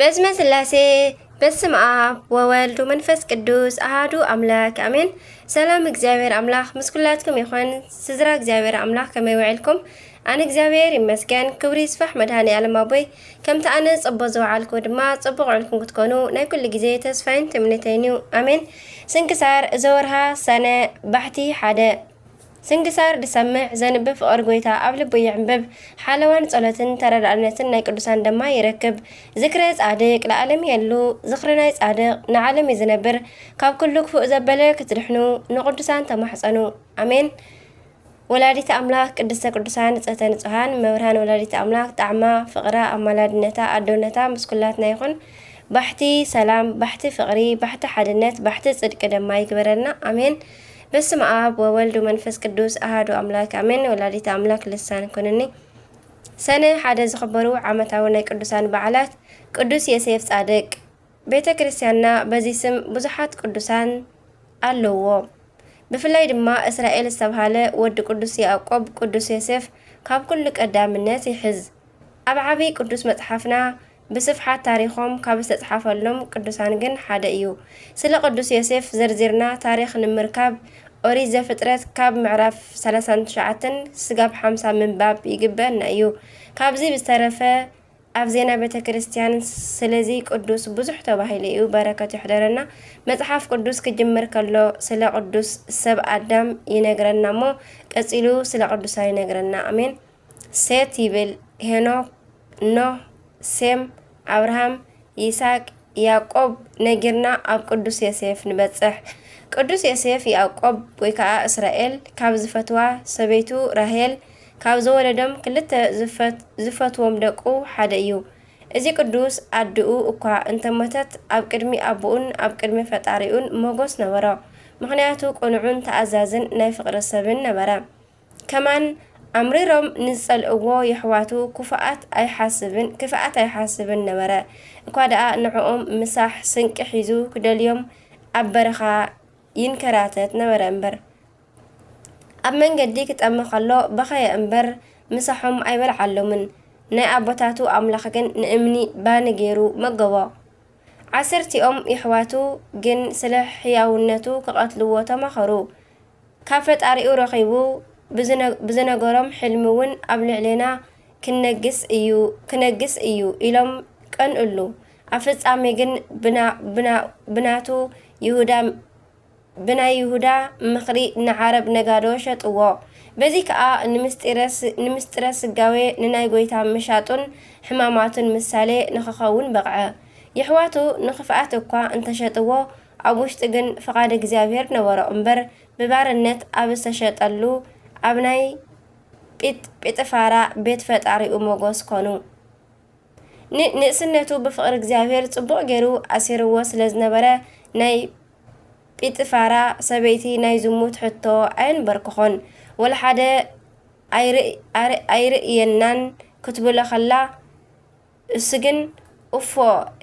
በስመ ስላሴ፣ በስመ ኣብ ወወልድ ወመንፈስ ቅዱስ ኣሃዱ ኣምላክ ኣሜን። ሰላም እግዚኣብሔር ኣምላክ ምስ ኩላትኩም ይኹን። ስድራ እግዚኣብሔር ኣምላክ ከመይ ውዒልኩም? ኣነ እግዚኣብሔር ይመስገን፣ ክብሪ ይስፋሕ መድኃኔ ዓለም ኣቦይ። ከምቲ ኣነ ጽቡቕ ዝወዓልኩ ድማ ጽቡቕ ውዒልኩም ክትኮኑ ናይ ኩሉ ግዜ ተስፋይን ትምኒተይን እዩ። ኣሜን። ስንክሳር ዘወርሃ ሰነ ባሕቲ ሓደ። ስንክሳር ድሰምዕ ዘንብብ ፍቕር ጎይታ ኣብ ልቡ ይዕንብብ። ሓለዋን ጸሎትን ተረዳእነትን ናይ ቅዱሳን ደማ ይረክብ። ዝክረ ጻድቅ ለዓለም የሉ። ዝኽሪ ናይ ጻድቅ ንዓለም እዩ ዝነብር። ካብ ኩሉ ክፉእ ዘበለ ክትድሕኑ ንቅዱሳን ተማሕጸኑ። ኣሜን። ወላዲተ ኣምላክ ቅድስተ ቅዱሳን ንጽህተ ንጹሃን መብርሃን ወላዲተ ኣምላክ ጣዕማ ፍቕራ ኣማላድነታ ኣዶነታ ምስ ኩላትና ይኹን። ባሕቲ ሰላም፣ ባሕቲ ፍቕሪ፣ ባሕቲ ሓድነት፣ ባሕቲ ጽድቂ ደማ ይግበረልና። ኣሜን። በስመ ኣብ ወወልድ ወመንፈስ ቅዱስ ኣሃዱ ኣምላክ ኣሜን። ወላዲተ ኣምላክ ልሳን ኩንኒ። ሰነ ሓደ ዝኽበሩ ዓመታዊ ናይ ቅዱሳን በዓላት ቅዱስ ዮሴፍ ጻድቅ። ቤተ ክርስቲያንና በዚ ስም ብዙሓት ቅዱሳን ኣለዎ። ብፍላይ ድማ እስራኤል ዝተብሃለ ወዲ ቅዱስ ያዕቆብ ቅዱስ ዮሴፍ ካብ ኩሉ ቀዳምነት ይሕዝ። ኣብ ዓቢ ቅዱስ መጽሓፍና ብስፍሓት ታሪኾም ካብ ዝተጽሓፈሎም ቅዱሳን ግን ሓደ እዩ። ስለ ቅዱስ ዮሴፍ ዘርዚርና ታሪኽ ንምርካብ ኦሪት ዘፍጥረት ካብ ምዕራፍ ሰላሳን ትሽዓተን ስጋብ ሓምሳ ምንባብ ይግበአና እዩ። ካብዚ ብዝተረፈ ኣብ ዜና ቤተ ክርስቲያን ስለዚ ቅዱስ ብዙሕ ተባሂሉ እዩ። በረከቱ ይሕደረና። መጽሓፍ ቅዱስ ክጅምር ከሎ ስለ ቅዱስ ሰብ ኣዳም ይነግረና እሞ ቀጺሉ ስለ ቅዱሳን ይነግረና። ኣሜን። ሴት ይብል፣ ሄኖክ፣ ኖህ፣ ሴም፣ ኣብርሃም፣ ይስሐቅ፣ ያዕቆብ ነጊርና ኣብ ቅዱስ ዮሴፍ ንበጽሕ። ቅዱስ ዮሴፍ ያዕቆብ ወይ ከኣ እስራኤል ካብ ዝፈትዋ ሰበይቱ ራሄል ካብ ዝወለዶም ክልተ ዝፈት-፣ ዝፈትዎም ደቁ ሓደ እዩ። እዚ ቅዱስ ኣድኡ እኳ እንተሞተት ኣብ ቅድሚ ኣቦኡን ኣብ ቅድሚ ፈጣሪኡን ሞጎስ ነበሮ። ምኽንያቱ ቅኑዕን ተኣዛዝን ናይ ፍቕሪ ሰብን ነበረ። ከማን ኣምሪሮም ንዝጸልእዎ የሕዋቱ ክፉኣት ኣይሓስብን፣ ክፍኣት ኣይሓስብን ነበረ። እኳ ደኣ ንዕኦም ምሳሕ ስንቂ ሒዙ ክደልዮም ኣብ በረኻ ይንከራተት ነበረ እምበር፣ ኣብ መንገዲ ክጠሚ ኸሎ በኸየ እምበር ምሳሖም ኣይበልዓሎምን። ናይ ኣቦታቱ ኣምላኽ ግን ንእምኒ ባኒ ገይሩ መገቦ። ዓሰርቲኦም የሕዋቱ ግን ስለ ሕያውነቱ ክቐትልዎ ተማኸሩ። ካብ ፈጣሪኡ ረኺቡ ብዝነ-፣ ብዝነገሮም ሕልሚ እውን ኣብ ልዕሌና ክነግስ እዩ፣ ክነግስ እዩ ኢሎም ቀንእሉ። ኣብ ፍጻሜ ግን ብና-፣ ብና-፣ ብናቱ ይሁዳ፣ ብናይ ይሁዳ ምኽሪ ንዓረብ ነጋዶ ሸጥዎ። በዚ ከኣ ንምስጢረ ስ-፣ ንምስጢረ ስጋዌ ንናይ ጐይታ ምሻጡን ሕማማቱን ምሳሌ ንኽኸውን በቕዐ። የሕዋቱ ንኽፍኣት እኳ እንተሸጥዎ፣ ኣብ ውሽጢ ግን ፍቓድ እግዚኣብሔር ነበሮ እምበር፣ ብባርነት ኣብ ዝተሸጠሉ ኣብ ናይ ጲጥ-፣ ጲጥፋራ ቤት ፈጣሪኡ ሞጎስ ኮኑ። ን-፣ ንእስነቱ ብፍቕሪ እግዚኣብሔር ጽቡቕ ገይሩ ኣሲርዎ ስለ ዝነበረ፣ ናይ ጲጥፋራ ሰበይቲ ናይ ዝሙት ሕቶ ኣየንበርክኾን። ወላ ሓደ ኣይርኢ-፣ ኣር-፣ ኣይርእየናን ክትብሎ ኸላ፣ እሱ ግን፣ "እፎ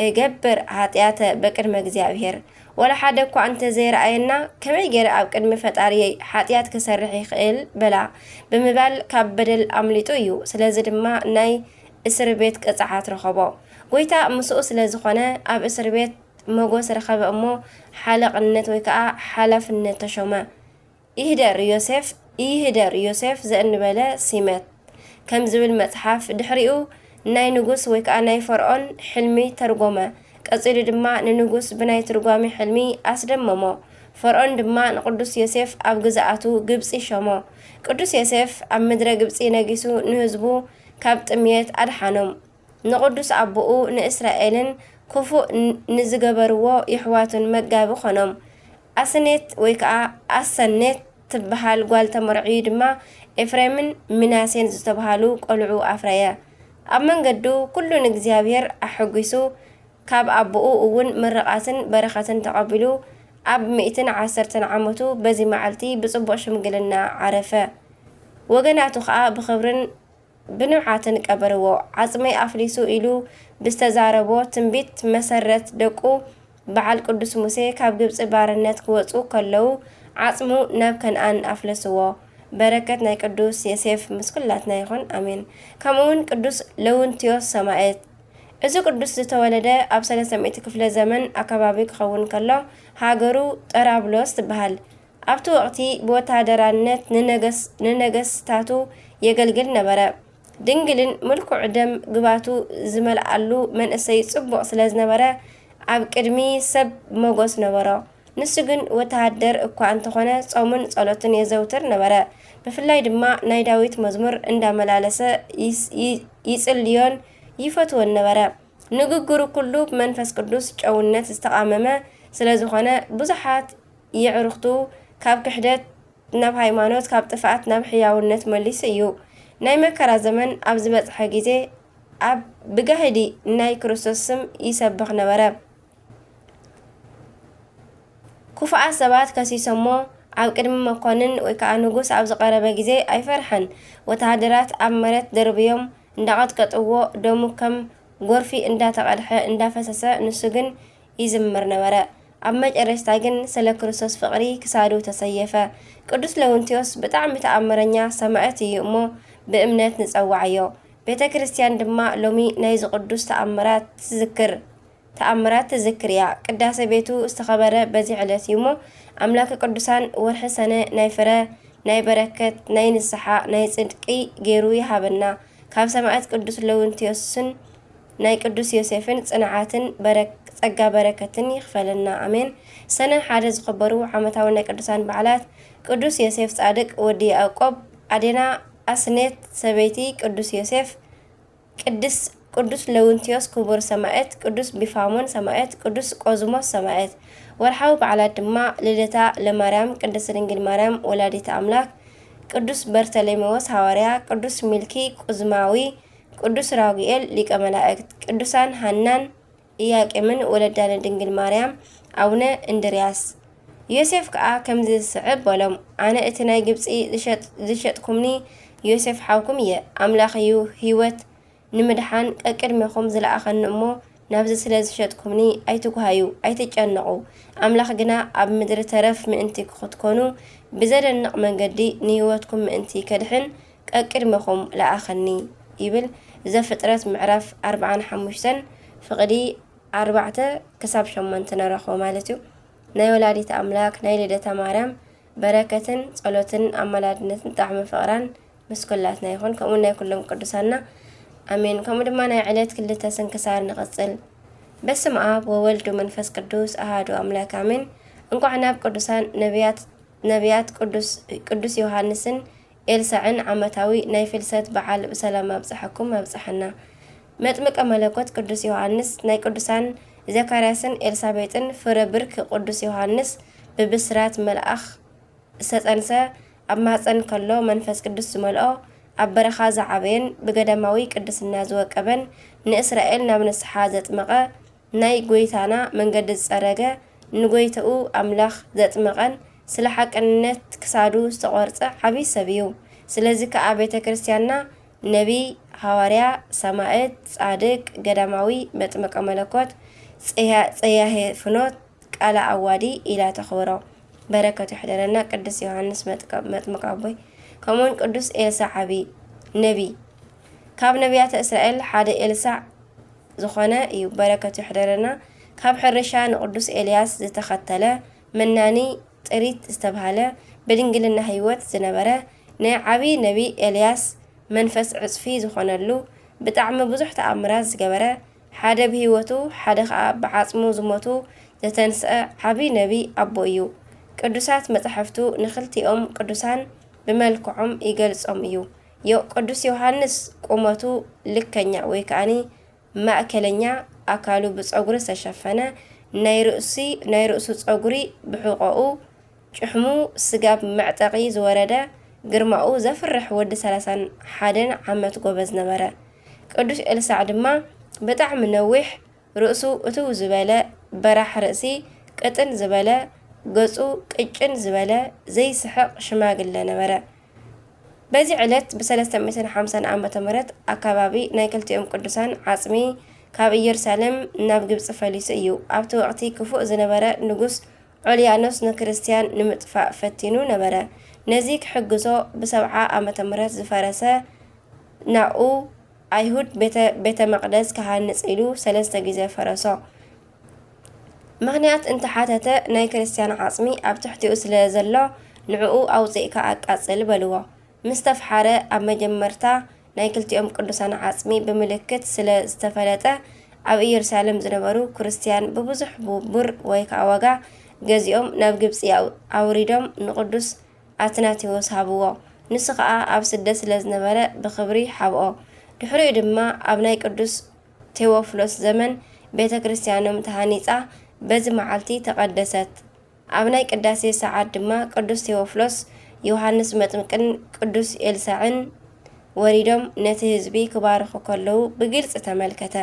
እገብር ኃጢአተ በቅድመ እግዚኣብሔር፣ ወላ ሓደ እኳ እንተ ዘይረኣየና፣ ከመይ ገይረ ኣብ ቅድሚ ፈጣሪየይ ኃጢአት ክሰርሕ ይኽእል?" በላ ብምባል፣ ካብ በደል ኣምሊጡ እዩ። ስለዚ ድማ ናይ እስር ቤት ቅጽዓት ረኸቦ። ጐይታ ምስኡ ስለ ዝኾነ፣ ኣብ እስር ቤት መጎስ ረኸበ እሞ፣ ሓለቕነት ወይ ከኣ ሓላፍነት ተሾመ። ይህደር ዮሴፍ፣ ይህደር ዮሴፍ ዘእንበለ ሲመት ከም ዝብል መጽሓፍ፣ ድሕሪኡ ናይ ንጉስ ወይ ከኣ ናይ ፈርዖን ሕልሚ ተርጎመ። ቀጺሉ ድማ ንንጉስ ብናይ ትርጓሜ ሕልሚ ኣስደመሞ። ፈርዖን ድማ ንቅዱስ ዮሴፍ ኣብ ግዝኣቱ ግብጺ ሾሞ። ቅዱስ ዮሴፍ ኣብ ምድረ ግብጺ ነጊሱ ንህዝቡ ካብ ጥምየት ኣድሓኖም። ንቅዱስ ኣቦኡ ንእስራኤልን ክፉእ ን-፣ ንዝገበርዎ የሕዋቱን መጋቢ ኾኖም። ኣስኔት ወይ ከኣ ኣሰኔት ትበሃል ጓል ተመርዕዩ ድማ ኤፍሬምን ምናሴን ዝተብሃሉ ቆልዑ ኣፍረየ። ኣብ መንገዱ ኩሉ ንእግዚኣብሔር ኣሐጒሱ፣ ካብ ኣቦኡ እውን ምርቓትን በረኸትን ተቐቢሉ፣ ኣብ ሚእትን ዓሰርተን ዓመቱ በዚ መዓልቲ ብጽቡቕ ሽምግልና ዓረፈ። ወገናቱ ኸኣ ብኽብርን ብንብዓትን ቀበርዎ። ዓጽመይ ኣፍሊሱ ኢሉ ብዝተዛረቦ ትንቢት መሰረት፣ ደቁ በዓል ቅዱስ ሙሴ ካብ ግብጺ ባርነት ክወጹ ከለዉ ዓጽሙ ናብ ከነኣን ኣፍለስዎ። በረከት ናይ ቅዱስ ዮሴፍ ምስ ኩላትና ይኹን፣ ኣሜን። ከምኡውን ቅዱስ ለውንቲዮስ ሰማዕት፣ እዚ ቅዱስ ዝተወለደ ኣብ ሰለስተ ሚእቲ ክፍለ ዘመን ኣከባቢ ክኸውን ከሎ፣ ሃገሩ ጠራብሎስ ትበሃል። ኣብቲ ወቕቲ ብወተሃደራነት ንነገስ-፣ ንነገስታቱ የገልግል ነበረ። ድንግልን ምልኩዕ ደም ግባቱ ዝመልኣሉ መንእሰይ ጽቡቕ ስለ ዝነበረ፣ ኣብ ቅድሚ ሰብ ሞገስ ነበሮ። ንሱ ግን ወተሃደር እኳ እንተኾነ፣ ጾምን ጸሎትን የዘውትር ነበረ። ብፍላይ ድማ ናይ ዳዊት መዝሙር እንዳመላለሰ ይስ-፣ ይ-፣ ይጽልዮን ይፈትወን ነበረ። ንግግሩ ኩሉ ብመንፈስ ቅዱስ ጨውነት ዝተቓመመ ስለ ዝኾነ፣ ብዙሓት የዕሩኽቱ ካብ ክሕደት ናብ ሃይማኖት፣ ካብ ጥፍኣት ናብ ሕያውነት መሊሱ እዩ። ናይ መከራ ዘመን ኣብ ዝበጽሐ ግዜ፣ ኣብ ብጋህዲ ናይ ክርስቶስ ስም ይሰብኽ ነበረ። ክፉኣት ሰባት ከሲሶሞ ኣብ ቅድሚ መኮንን ወይ ከዓ ንጉስ ኣብ ዝቐረበ ግዜ ኣይፈርሐን። ወተሃደራት ኣብ መሬት ደርብዮም እንዳቐጥቀጥዎ፣ ደሙ ከም ጎርፊ እንዳተቐድሐ እንዳፈሰሰ፣ ንሱ ግን ይዝምር ነበረ። ኣብ መጨረሽታ ግን ስለ ክርስቶስ ፍቕሪ ክሳዱ ተሰየፈ። ቅዱስ ለውንቲዮስ ብጣዕሚ ተኣምረኛ ሰማዕት እዩ እሞ፣ ብእምነት ንጸዋዓዮ። ቤተ ክርስቲያን ድማ ሎሚ ናይዚ ቅዱስ ተኣምራት ትዝክር፣ ተኣምራት ትዝክር እያ። ቅዳሴ ቤቱ ዝተኸበረ በዚ ዕለት እዩ እሞ፣ ኣምላከ ቅዱሳን ወርሒ ሰነ ናይ ፍረ፣ ናይ በረከት፣ ናይ ንስሓ፣ ናይ ጽድቂ ገይሩ ይሃበና። ካብ ሰማዕት ቅዱስ ለውንቲዮስን ናይ ቅዱስ ዮሴፍን ጽንዓትን በረክ-፣ ጸጋ በረከትን ይኽፈለና። ኣሜን። ሰነ ሓደ ዝኽበሩ ዓመታዊ ናይ ቅዱሳን በዓላት፣ ቅዱስ ዮሴፍ ጻድቅ ወዲ ያዕቆብ፣ ኣዴና ኣስኔት ሰበይቲ ቅዱስ ዮሴፍ፣ ቅድስ፣ ቅዱስ ለውንቲዮስ ክቡር ሰማዕት፣ ቅዱስ ቢፋሞን ሰማዕት፣ ቅዱስ ቆዝሞስ ሰማዕት። ወርሓዊ በዓላት ድማ ልደታ ለማርያም፣ ቅድስት ድንግል ማርያም ወላዲተ ኣምላክ፣ ቅዱስ በርተሌሜዎስ ሃዋርያ፣ ቅዱስ ሚልኪ ቁዝማዊ፣ ቅዱስ ራጉኤል ሊቀ መላእክት፣ ቅዱሳን ሃናን ኢያቄምን ወለዳ ንድንግል ማርያም፣ ኣቡነ እንድርያስ። ዮሴፍ ከኣ ከምዚ ዝስዕብ በሎም፣ ኣነ እቲ ናይ ግብጺ ዝሸጥ-፣ ዝሸጥኩምኒ ዮሴፍ ሓውኩም እየ። ኣምላኽ እዩ ህይወት ንምድሓን ቀቅድሜኹም ዝለኣኸኒ እሞ፣ ናብዚ ስለ ዝሸጥኩምኒ ኣይትጉሃዩ፣ ኣይትጨነቑ። ኣምላኽ ግና ኣብ ምድሪ ተረፍ ምእንቲ ክትኮኑ፣ ብዘደንቕ መንገዲ ንህይወትኩም ምእንቲ ከድሕን ቀቅድሜኹም ለኣኸኒ ይብል። ዘፍጥረት ምዕራፍ ኣርባዓን ሓሙሽተን ፍቕዲ ኣርባዕተ ክሳብ ሸሞንተ ንረኽቦ ማለት እዩ። ናይ ወላዲት ኣምላክ ናይ ልደታ ማርያም በረከትን ጸሎትን ኣማላድነትን ጣዕሚ ፍቕራን ምስ ኩላትና ይኹን፣ ከምኡ ናይ ኩሎም ቅዱሳና ኣሜን። ከምኡ ድማ ናይ ዕለት ክልተ ስንክሳር ንቐጽል። በስመ ኣብ ወወልድ ወመንፈስ ቅዱስ ኣሃዱ ኣምላክ ኣሜን። እንኳዕ ናብ ቅዱሳን ነቢያት፣ ነቢያት ቅዱስ፣ ቅዱስ ዮሃንስን ኤልሳዕን ዓመታዊ ናይ ፍልሰት በዓል ብሰላም ኣብጽሐኩም ኣብጽሐና። መጥምቀ መለኮት ቅዱስ ዮሃንስ ናይ ቅዱሳን ዘካርያስን ኤልሳቤጥን ፍረ ብርክ ቅዱስ ዮሃንስ ብብስራት መልኣኽ ዝተጸንሰ፣ ኣብ ማህጸን ከሎ መንፈስ ቅዱስ ዝመልኦ፣ ኣብ በረኻ ዝዓበየን ብገዳማዊ ቅድስና ዝወቀበን፣ ንእስራኤል ናብ ንስሓ ዘጥመቐ፣ ናይ ጐይታና መንገዲ ዝጸረገ፣ ንጐይታኡ ኣምላኽ ዘጥመቐን ስለ ሓቅነት ክሳዱ ዝተቖርጸ ዓብዪ ሰብ እዩ። ስለዚ ከኣ ቤተ ክርስቲያንና ነቢይ፣ ሃዋርያ፣ ሰማዕት፣ ጻድቅ፣ ገዳማዊ፣ መጥምቀ መለኮት፣ ጸያ-፣ ጸያሄ ፍኖት፣ ቃለ ኣዋዲ ኢላ ተኽብሮ። በረከቱ ይሕደረና። ቅዱስ ዮሃንስ መጥቀ-፣ መጥምቀ ኣቦይ፣ ከምኡውን ቅዱስ ኤልሳዕ ዓቢ ነቢይ፣ ካብ ነቢያተ እስራኤል ሓደ ኤልሳዕ ዝኾነ እዩ። በረከቱ ይሕደረና። ካብ ሕርሻ ንቅዱስ ኤልያስ ዝተኸተለ መናኒ ጥሪት ዝተብሃለ ብድንግልና ህይወት ዝነበረ ናይ ዓቢ ነቢይ ኤልያስ መንፈስ ዕጽፊ ዝኾነሉ ብጣዕሚ ብዙሕ ተኣምራት ዝገበረ ሓደ ብህይወቱ ሓደ ኸኣ ብዓጽሙ ዝሞቱ ዘተንስአ ዓቢ ነቢይ ኣቦ እዩ። ቅዱሳት መጻሕፍቱ ንኽልቲኦም ቅዱሳን ብመልክዖም ይገልጾም እዩ። ዮ-፣ ቅዱስ ዮሃንስ ቁመቱ ልከኛ ወይ ከኣኒ ማእከለኛ፣ ኣካሉ ብጸጉሪ ዝተሸፈነ፣ ናይ ርእሲ-፣ ናይ ርእሱ ጸጉሪ ብሕቖኡ፣ ጭሕሙ ስጋብ መዕጠቒ ዝወረደ፣ ግርማኡ ዘፍርሕ ወዲ ሰላሳን ሓደን ዓመት ጎበዝ ነበረ። ቅዱስ ኤልሳዕ ድማ ብጣዕሚ ነዊሕ፣ ርእሱ እትው ዝበለ፣ በራሕ ርእሲ፣ ቅጥን ዝበለ፣ ገጹ ቅጭን ዝበለ፣ ዘይስሕቕ ሽማግለ ነበረ። በዚ ዕለት ብሰለስተ ሚእትን ሓምሳን ዓመተ ምህረት ኣከባቢ ናይ ክልቲኦም ቅዱሳን ዓጽሚ ካብ ኢየሩሳሌም ናብ ግብጺ ፈሊሱ እዩ። ኣብቲ ወቕቲ ክፉእ ዝነበረ ንጉስ ዖልያኖስ ንክርስትያን ንምጥፋእ ፈቲኑ ነበረ። ነዚ ክሕግዞ ብሰብዓ ዓመተ ምህረት ዝፈረሰ ናኡ ኣይሁድ ቤተ፣ ቤተ መቕደስ ክሃንጽ ኢሉ ሰለስተ ግዜ ፈረሶ። ምኽንያት እንተሓተተ፣ ናይ ክርስትያን ዓጽሚ ኣብ ትሕቲኡ ስለ ዘሎ፣ ንዕኡ ኣውጺእካ ኣቃጽል በልዎ። ምስ ተፍሓረ፣ ኣብ መጀመርታ ናይ ክልቲኦም ቅዱሳን ዓጽሚ ብምልክት ስለ ዝተፈለጠ፣ ኣብ ኢየሩሳሌም ዝነበሩ ክርስትያን ብብዙሕ ብቡር ወይ ከኣ ዋጋ ገዚኦም ናብ ግብጺ ኣው-፣ ኣውሪዶም ንቅዱስ ኣትናቴዎስ ሃብዎ። ንሱ ከኣ ኣብ ስደት ስለ ዝነበረ ብኽብሪ ሓብኦ። ድሕሪኡ ድማ ኣብ ናይ ቅዱስ ቴዎፍሎስ ዘመን ቤተ ክርስትያኖም ተሃኒጻ በዚ መዓልቲ ተቐደሰት። ኣብ ናይ ቅዳሴ ሰዓት ድማ ቅዱስ ቴዎፍሎስ፣ ዮሃንስ መጥምቅን ቅዱስ ኤልሳዕን ወሪዶም ነቲ ህዝቢ ክባርኹ ከለዉ ብግልጺ ተመልከተ።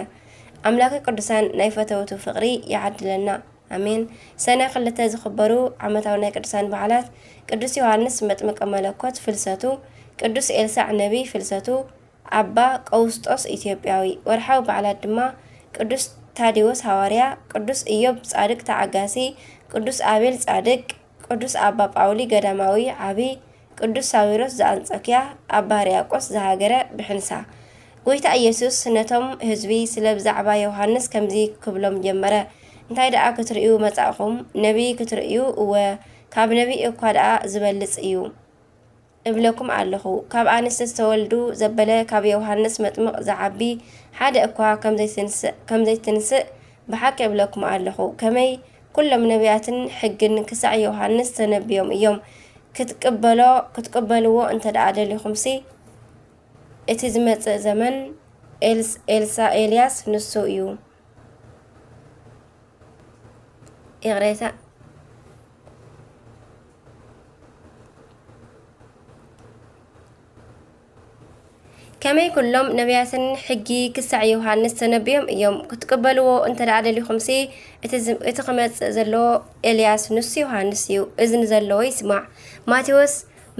ኣምላከ ቅዱሳን ናይ ፈተውቱ ፍቕሪ ይዓድለና። ኣሜን። ሰነ ክልተ ዝኽበሩ ዓመታዊ ናይ ቅዱሳን በዓላት ቅዱስ ዮሃንስ መጥምቀ መለኮት ፍልሰቱ፣ ቅዱስ ኤልሳዕ ነቢይ ፍልሰቱ፣ ኣባ ቀውስጦስ ኢትዮጵያዊ። ወርሓዊ በዓላት ድማ ቅዱስ ታዲዎስ ሃዋርያ፣ ቅዱስ ኢዮብ ጻድቅ ተዓጋሲ፣ ቅዱስ ኣቤል ጻድቅ፣ ቅዱስ ኣባ ጳውሊ ገዳማዊ ዓቢ፣ ቅዱስ ሳዊሮስ ዘኣንጾኪያ፣ ኣባ ሕርያቆስ ዘሃገረ ብሕንሳ። ጐይታ ኢየሱስ ነቶም ህዝቢ ስለ ብዛዕባ ዮሃንስ ከምዚ ክብሎም ጀመረ፣ እንታይ ደኣ ክትርእዩ መጻእኹም? ነቢይ ክትርእዩ? እወ፣ ካብ ነቢይ እኳ ደኣ ዝበልጽ እዩ። እብለኩም ኣለኹ፣ ካብ ኣንስቲ ዝተወልዱ ዘበለ ካብ ዮሃንስ መጥምቕ ዝዓቢ ሓደ እኳ ከም ዘይትንስእ፣ ከም ዘይትንስእ ብሓቂ እብለኩም ኣለኹ። ከመይ ኩሎም ነቢያትን ሕግን ክሳዕ ዮሃንስ ተነብዮም እዮም። ክትቅበሎ፣ ክትቅበልዎ እንተ ደኣ ደሊኹምሲ፣ እቲ ዝመጽእ ዘመን ኤልስ-፣ ኤልሳ-፣ ኤልያስ ንሱ እዩ። ይቕሬታ። ከመይ ኩሎም ነቢያትን ሕጊ ክሳዕ ዮሃንስ ተነብዮም እዮም። ክትቅበልዎ እንተ ደኣ ደሊኹምሲ፣ እቲ ዝ-፣ እቲ ክመጽእ ዘሎ ኤልያስ ንሱ ዮሃንስ እዩ። እዝኒ ዘለዎ ይስማዕ። ማቴዎስ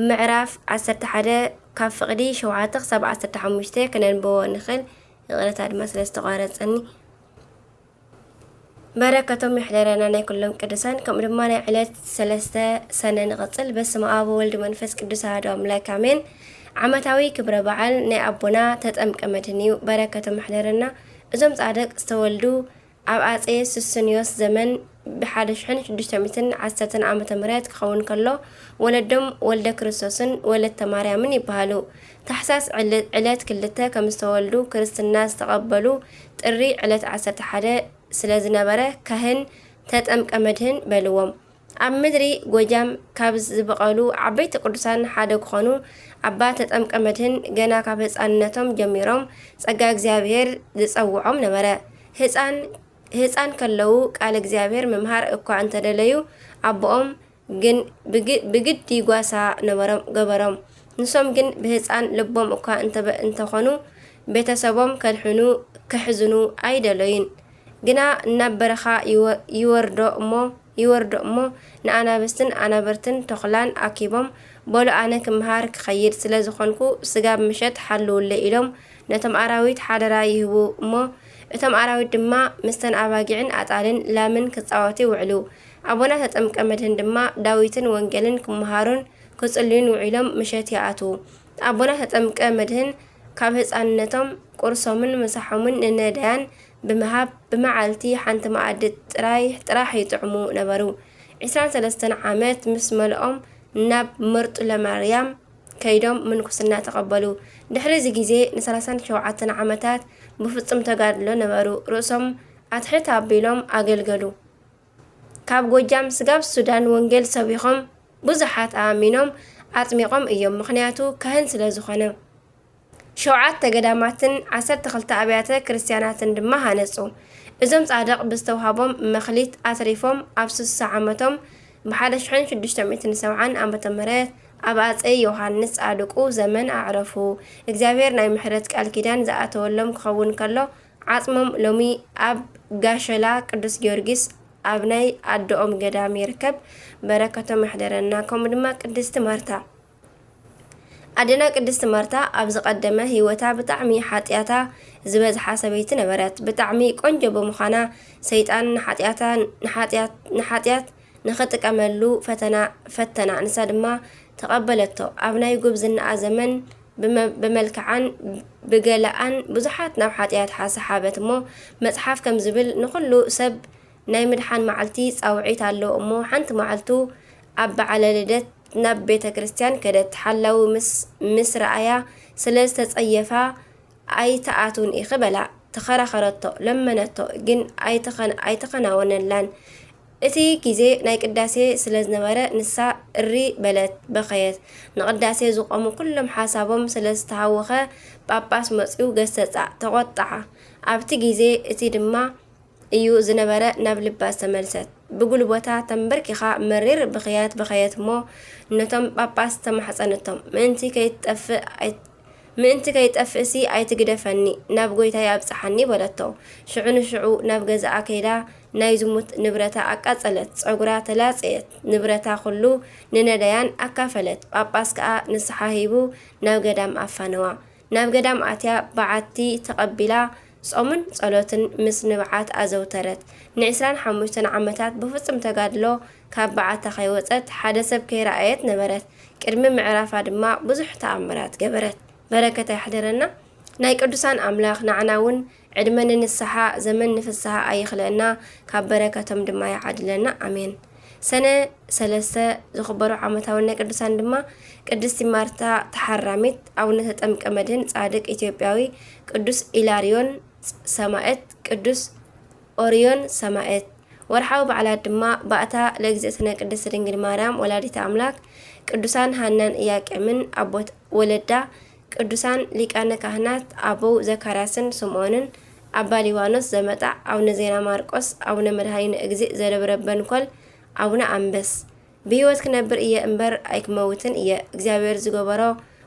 ምዕራፍ ዓሰርተ ሓደ ካብ ፍቕዲ ሸውዓተ ክሳብ ዓሰርተ ሓሙሽተ ክነንብቦ ንኽእል። ይቕሬታ ድማ ስለ ዝተቋረጸኒ። በረከቶም ይሕደረና ናይ ኩሎም ቅዱሳን፣ ከምኡ ድማ ናይ ዕለት ሰለስተ ሰነ ንቐጽል። በስመ ኣብ ወወልድ መንፈስ ቅዱስ ኣሐዱ ኣምላክ ኣሜን። ዓመታዊ ክብረ በዓል ናይ ኣቦና ተጠምቀ መድህን እዩ። በረከቶም ይሕደረና። እዞም ጻድቅ ዝተወልዱ ኣብ ኣጼ ሱስንዮስ ዘመን ብሓደ ሽሕን ሽዱሽተ ሚእትን ዓሰርተን ዓመተ ምህረት ክኸውን ከሎ፣ ወለዶም ወልደ ክርስቶስን ወለተ ማርያምን ይበሃሉ። ታሕሳስ ዕለ-፣ ዕለት ክልተ ከም ዝተወልዱ ክርስትና ዝተቐበሉ ጥሪ ዕለት ዓሰርተ ሓደ ስለ ዝነበረ ካህን ተጠምቀ መድህን በልዎም። ኣብ ምድሪ ጎጃም ካብ ዝበቐሉ ዓበይቲ ቅዱሳን ሓደ ክኾኑ ኣባ ተጠምቀ መድህን ገና ካብ ህፃንነቶም ጀሚሮም ጸጋ እግዚኣብሔር ዝጸውዖም ነበረ። ህፃን፣ ህፃን ከለዉ ቃል እግዚኣብሔር ምምሃር እኳ እንተደለዩ ኣቦኦም ግን ብግ-፣ ብግዲ ጓሳ ነበሮም፣ ገበሮም። ንሶም ግን ብህፃን ልቦም እኳ እንተበ-፣ እንተኾኑ ቤተሰቦም ከድሕኑ፣ ከሕዝኑ ኣይደለዩን። ግና እናብ በረኻ ይወ-፣ ይወርዶ እሞ፣ ይወርዶ እሞ ንኣናብስትን ኣናብርትን ተኹላን ኣኪቦም፣ በሉ ኣነ ክምሃር ክኸይድ ስለ ዝኾንኩ ስጋብ ምሸት ሓልውለይ ኢሎም ነቶም ኣራዊት ሓደራ ይህቡ እሞ፣ እቶም ኣራዊት ድማ ምስተን ኣባጊዕን ኣጣልን ላምን ክጻወቱ ይውዕሉ። ኣቦና ተጠምቀ መድህን ድማ ዳዊትን ወንጌልን ክምሃሩን ክጽልዩን ውዒሎም ምሸት ይኣትዉ። ኣቦና ተጠምቀ መድህን ካብ ህፃንነቶም ቁርሶምን ምሳሖምን ንነዳያን ብምሃብ ብመዓልቲ ሓንቲ መኣዲ ጥራይ፣ ጥራሕ ይጥዕሙ ነበሩ። ዕስራን ሰለስተን ዓመት ምስ መልኦም ናብ መርጡለ ማርያም ከይዶም ምንኩስና ተቐበሉ። ድሕሪ እዚ ግዜ ንሰላሳን ሸውዓተን ዓመታት ብፍጹም ተጋድሎ ነበሩ። ርእሶም ኣትሕት ኣቢሎም ኣገልገሉ። ካብ ጎጃም ስጋብ ሱዳን ወንጌል ሰቢኾም ብዙሓት ኣእሚኖም ኣጥሚቖም እዮም፣ ምኽንያቱ ካህን ስለ ዝኾነ። ሸውዓተ ገዳማትን ዓሰርተ ክልተ ኣብያተ ክርስቲያናትን ድማ ሃነጹ። እዞም ጻድቕ ብዝተውሃቦም መኽሊት ኣትሪፎም ኣብ ስሳ ዓመቶም ብሓደ ሽሕን ሽዱሽተ ሚእትን ሰብዓን ዓመተ ምህረት ኣብ ኣጼ ዮሃንስ ጻድቁ ዘመን ኣዕረፉ። እግዚኣብሔር ናይ ምሕረት ቃል ኪዳን ዝኣተወሎም ክኸውን ከሎ፣ ዓጽሞም ሎሚ ኣብ ጋሸላ ቅዱስ ጊዮርጊስ ኣብ ናይ ኣደኦም ገዳም ይርከብ። በረከቶም ይሕደረና። ከምኡ ድማ ቅድስቲ ማርታ። ኣደና ቅድስቲ ማርታ ኣብ ዝቐደመ ህይወታ ብጣዕሚ ሓጢኣታ ዝበዝሓ ሰበይቲ ነበረት። ብጣዕሚ ቆንጆ ብምዃና ሰይጣን ንሓጢኣታ፣ ንሓጢኣት፣ ንሓጢኣት ንኽጥቀመሉ ፈተና ፈተና። ንሳ ድማ ተቐበለቶ። ኣብ ናይ ጉብዝናኣ ዘመን ብመ-፣ ብመልክዓን ብገለኣን ብዙሓት ናብ ሓጢኣት ሓሰሓበት እሞ፣ መጽሓፍ ከም ዝብል፣ ንኹሉ ሰብ ናይ ምድሓን መዓልቲ ጻውዒት ኣሎ እሞ፣ ሓንቲ መዓልቱ ኣብ በዓለ ልደት ናብ ቤተ ክርስቲያን ከደት። ሓላዊ ምስ፣ ምስ ረኣያ ስለ ዝተጸየፋ፣ "ኣይትኣትውን ኢኺ" በላ። ተኸራኸረቶ፣ ለመነቶ፣ ግን ኣይተኸን-፣ ኣይተኸናወነላን። እቲ ግዜ ናይ ቅዳሴ ስለ ዝነበረ፣ ንሳ እሪ በለት፣ በኸየት። ንቅዳሴ ዝቆሙ ኩሎም ሓሳቦም ስለ ዝተሃወኸ፣ ጳጳስ መጺኡ ገሰጻ፣ ተቖጥዓ። ኣብቲ ግዜ እቲ ድማ እዩ ዝነበረ ናብ ልባ ዝተመልሰት። ብጉልቦታ ተንበርኪኻ መሪር ብኽያት በኸየት እሞ፣ ነቶም ጳጳስ ተማሕጸነቶም፣ "ምእንቲ ከይትጠፍእ ኣይ-፣ ምእንቲ ከይትጠፍእሲ ኣይትግደፈኒ፣ ናብ ጐይታይ ኣብጽሓኒ" በለቶ። ሽዑ ንሽዑ ናብ ገዛኣ ከይዳ ናይ ዝሙት ንብረታ ኣቃጸለት፣ ጸጉራ ተላጸየት፣ ንብረታ ኩሉ ንነዳያን ኣካፈለት። ጳጳስ ከኣ ንስሓ ሂቡ ናብ ገዳም ኣፋነዋ። ናብ ገዳም ኣትያ በዓቲ ተቐቢላ ጾምን ጸሎትን ምስ ንብዓት ኣዘውተረት። ንዕስራን ሓሙሽተን ዓመታት ብፍጹም ተጋድሎ ካብ በዓታ ከይወጸት፣ ሓደ ሰብ ከይረኣየት ነበረት። ቅድሚ ምዕራፋ ድማ ብዙሕ ተኣምራት ገበረት። በረከታ ይሕደረና። ናይ ቅዱሳን ኣምላኽ ንዓና እውን ዕድመ ንንስሓ፣ ዘመን ንፍስሓ ኣይኽለአና፣ ካብ በረከቶም ድማ ይዓድለና። ኣሜን። ሰነ ሰለስተ ዝኽበሩ ዓመታዊ ናይ ቅዱሳን ድማ ቅድስቲ ማርታ ተሓራሚት፣ ኣቡነ ተጠምቀ መድህን ጻድቅ ኢትዮጵያዊ፣ ቅዱስ ኢላርዮን ሰማዕት፣ ቅዱስ ኦርዮን ሰማዕት። ወርሓዊ በዓላት ድማ ባእታ ለእግዝእትነ ቅድስት ድንግል ማርያም ወላዲተ ኣምላክ፣ ቅዱሳን ሃናን ኢያቄምን ኣቦት ወለዳ፣ ቅዱሳን ሊቃነ ካህናት ኣበው ዘካርያስን ስምዖንን፣ ኣባ ሊባኖስ ዘመጣዕ፣ ኣቡነ ዜና ማርቆስ፣ ኣቡነ መድኃኒነ እግዚእ ዘደብረ በንኮል፣ ኣቡነ ኣንበስ። ብህይወት ክነብር እየ እምበር ኣይክመውትን እየ፣ እግዚኣብሔር ዝገበሮ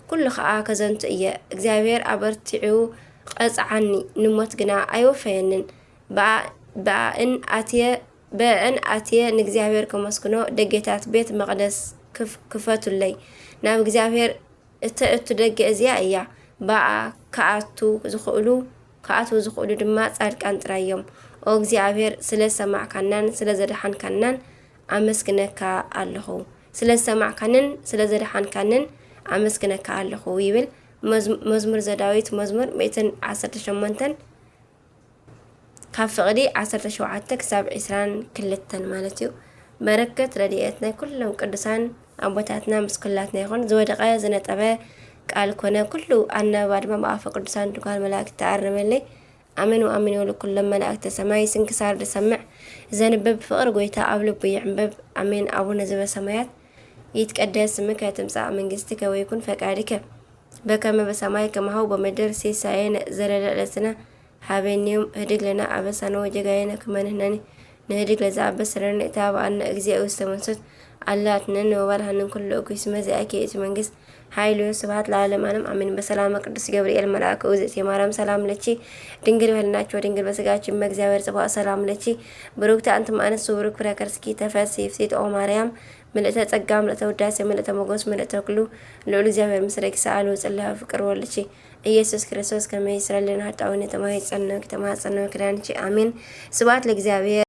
ኩሉ ኸኣ ከዘንቱ እየ። እግዚኣብሔር ኣበርቲዑ ቐጽዓኒ፣ ንሞት ግና ኣይወፈየንን። ብኣ-፣ ብኣእን ኣትየ፣ ብኣእን ኣትየ ንእግዚኣብሔር ከመስግኖ፣ ደጌታት ቤት መቕደስ ክፍ-፣ ክፈቱለይ። ናብ እግዚኣብሔር እተእቱ ደገ እዚኣ እያ። ብኣ ክኣቱ ዝኽእሉ፣ ክኣትዉ ዝኽእሉ ድማ ጻድቃን ጥራይ እዮም። ኦ እግዚኣብሔር፣ ስለ ዝሰማዕካናን ስለ ዘድሓንካናን ኣመስግነካ ኣለኹ። ስለ ዝሰማዕካንን ስለ ዘድሓንካንን ኣመስግነካ ኣለኹ ይብል መዝ-፣ መዝሙር ዘዳዊት መዝሙር ሚእትን ዓሰርተ ሸሞንተን ካብ ፍቕዲ ዓሰርተ ሸውዓተ ክሳብ ዕስራን ክልተን ማለት እዩ። በረከት ረድኤት ናይ ኩሎም ቅዱሳን ኣቦታትና ምስ ኩላትና ይኹን። ዝወደቐ ዝነጠበ ቃል ኮነ ኩሉ ኣናብባ ድማ ብኣፈ ቅዱሳን ድጓን መላእክት ተኣረመለይ። ኣሜን ወኣሜን ይበሉ ኩሎም መላእክተ ሰማይ። ስንክሳር ዝሰምዕ ዘንብብ ፍቕሪ ጎይታ ኣብ ልቡ ይዕንብብ። ኣሜን። ኣቡነ ዘበሰማያት ይትቀደስ ስምከ ትምጻእ መንግስትከ ወይኩን ፈቃድከ በከመ በሰማይ ከማሁ በምድር ሲሳየነ ዘለለ ዕለትነ ሀበነ ዮም ህድግ ለነ አበሳነ ወጌጋየነ ከመ ንሕነኒ ንህድግ ለዘአበሰ ለነ ኢታብአነ እግዚኦ ውስተ መንሱት አላ አድህነነ ወባልሐነ እምኩሉ እኩይ እስመ ዚአኪ ይእቲ መንግስት ኃይል ወስብሐት ለዓለመ ዓለም አሜን። በሰላመ ቅዱስ ገብርኤል መልአክ እግዝእትየ ማርያም ሰላም ለኪ ድንግል በህልናኪ ወድንግል በስጋኪ እመ እግዚአብሔር ጽባኦት ሰላም ለኪ ብሩክቲ አንቲ እም አንስት ወብሩክ ፍሬ ከርስኪ ተፈሲ ፍሲት ኦ ማርያም ምልእተ ጸጋ ምልእተ ውዳሴ ምልእተ ሞገስ ምልእተ ኩሉ ልዑል እግዚኣብሔር ምስሌኪ ሰአሊ ወጸሊ ሀበ ፍቁር ወልድኪ ኢየሱስ ክርስቶስ ከመ ይስረይ ለነ ኃጣውኢነ ተማሂጸነኪ ተማጸነኪ ኪዳንኪ አሜን። ስብሐት ለእግዚአብሔር።